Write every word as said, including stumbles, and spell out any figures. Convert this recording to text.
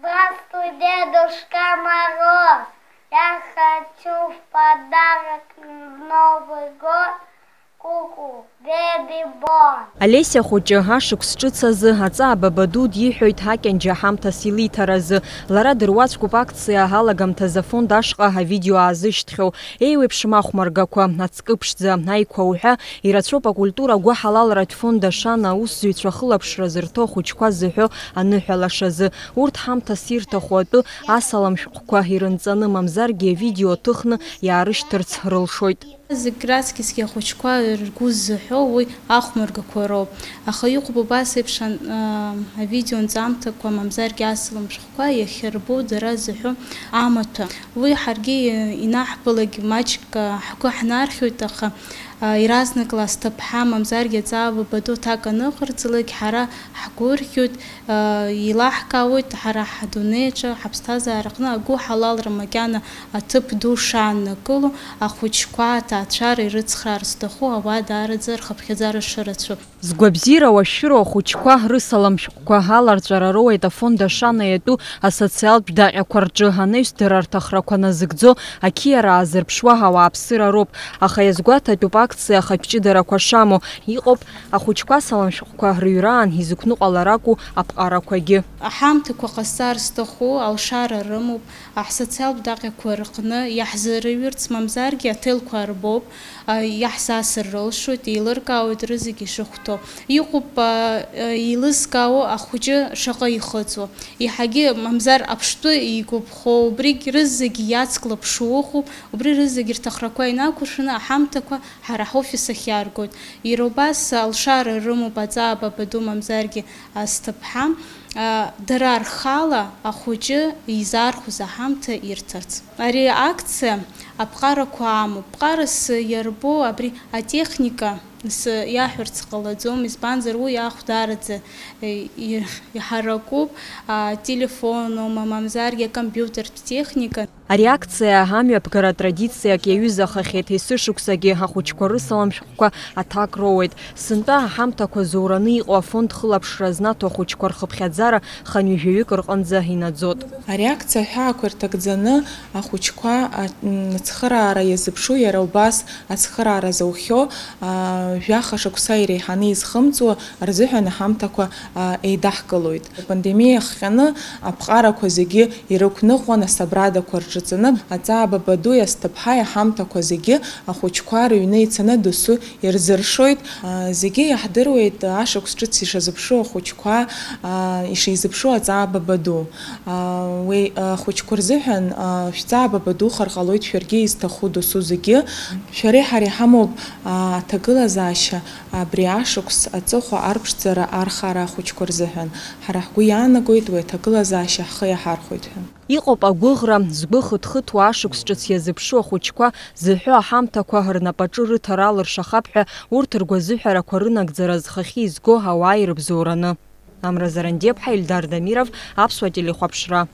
Здравствуй, Дедушка Мороз! Я хочу в подарок на Новый год куклу Бэби Бон. Олеся хәыҷы ашықәс ҿыц азы аҵаа бабаду диҳәоит ҳакьанџьа ҳамҭас илиҭаразы. Лара дыруаӡәкуп акциа алагамҭазы афонд ашҟа авидео аазышьҭхьоу. Еиуеиԥшым ахәмаргақәа, ацкы ԥшӡа, аиқәа уҳәа, ирацәоуп акультура гәыҳалалратә фонд Ашана аусзуҩцәа хылаԥшра зырҭо ахәыҷқәа зыҳәо аныҳәалашазы. Урҭ ҳамҭас ирҭаху атәы асалам шәҟәқәа ирынҵаны, мамзаргьы авидео ҭыхны иаарышьҭырц рылшоит. Зегь раҵкьысгьы ахәыҷқәа ргәы ззыҳәо уи ахәмаргақәа роуп. Аха иҟоуп убас еиԥш ан-, а, авидео нҵамҭақәа, мамзаргьы асалам шәҟәқәа иахьырбо дара зыҳәо амаҭәа. Уи ҳаргьы, э, инаҳбалак маҷк, а, ҳгәы ҳнархьуеит, аха, а, иаразнакла асҭыԥҳа, мамзаргьы аҵаа бабаду аҭак аныҟарҵалак, ҳара ҳгәырӷьоит, а, еилаҳкаауеит ҳара ҳдунеи аҿы, ҳаԥсҭазаараҟны агәыҳалалра макьана аҭыԥ ду шааннакыло, ахәыҷқәа, аҭаацәара ирыцхраар зҭаху ауаа даараӡа рхыԥхьаӡара шырацәоу. Згәабзиара уашәшәыроу ахәыҷқәа рысалам шәҟәқәа аларҵәара роуеит афонд Ашана иатәу асоциалтә даҟьақәа рҿы, анаҩс дара рҭахрақәа назыгӡо, ақьиара аазырԥшуа ауааԥсыра роуп, аха иазгәаҭатәуп акциа ахатә ҷыдарақәа шамоу, иҟоуп ахәыҷқәа асалам шәҟәқәа рыҩраан изықәныҟәалар акәу аԥҟарақәагьы. Аҳамҭақәа ҟасҵар зҭаху алшара рымоуп, ҳсоциалтә даҟьақәа рҟны иаҳзырыҩырц, мамзаргьы аҭелқәа арбоуп, а, иаҳзасыр рылшоит, еилыркаауеит рызегь ишыхәҭоу. Иҟоуп, а, а, еилызкаауа ахәыҷы шаҟа ихыҵуа. Еиҳагьы, мамзар, аԥштәы игәаԥхо, убригь рызегь иацклаԥшуа ыҟоуп, убри рызегь рҭахрақәа инақәыршәаны аҳамҭақәа ҳара ҳофис ахь иааргоит. Иара убас алшара рымоуп аҵаа бабаду мамзаргьы асҭыԥҳа. А, дара рхала ахәыҷы изаархәыз аҳамҭа ирҭарц. Ари акциа аԥҟарақәа амоуп. Ԥҟарас иарбоу абри атехника, нас, иаҳәарц ҟалаӡом, избанзар, уи ахә даараӡа, е, и-, иҳаракуп, ателефон аума, мамзаргьы акомпиутертә техника. Ари акциа амҩаԥгара традициак иаҩызахахьеит, есышықәсагьы ахәыҷқәа рысалам шәҟәқәа аҭак роуеит. Сынтәа аҳамҭақәа зоураны иҟоу афонд хылаԥшра знаҭо ахәыҷқәа рхыԥхьаӡара хынҩажәаҩык рҟынӡа инаӡоит. Ари акциа аҳәаақәа ирҭагӡаны ахәыҷқәа, а, м, ацхыраара иазыԥшу, иара убас ацхыраара зоухьоу, а, жәаха шықәса иреиҳаны изхымҵуа рзыҳәан аҳамҭақәа, а, еидаҳкылоит. Апандемиа иахҟьаны аԥҟарақәа зегьы ирықәныҟәан, асабрадақәа рҿаҵаны, аҵаа бабадуи асҭыԥҳаи аҳамҭақәа зегьы ахәыҷқәа рыҩны ицаны досу ирзыршоит. А, зегьы иаҳдыруеит, ашықәс ҿыц ишазыԥшу ахәыҷқәа, а, ишизыԥшу аҵаа бабаду. А, уи, а, ахәыҷқәа рзыҳәан, а, шәҵаа бабадухар ҟалоит шәаргьы изҭаху досу зегьы. Шәареи ҳареи ҳамоуп, а, аҭагылазаашьа абри ашықәс аҵыхәа арԥшӡара архара ахәыҷқәа рзыҳәан. Ҳара ҳгәы иаанагоит уи аҭагылазаашьа ҳхы иаҳархәоит ҳәа. Иҟоуп агәыӷра, згәы хыҭхыҭуа ашықәс ҿыц иазыԥшу ахәыҷқәа зыҳәо аҳамҭақәа рнапаҿы рыҭара алыршахап ҳәа урҭ ргәазыҳәарақәа рынагӡара зхахьы изго ауаа ирыбзоураны. Амра Зарандиаԥҳа, Ильдар Дамиров, Аԥсуа телехәаԥшра.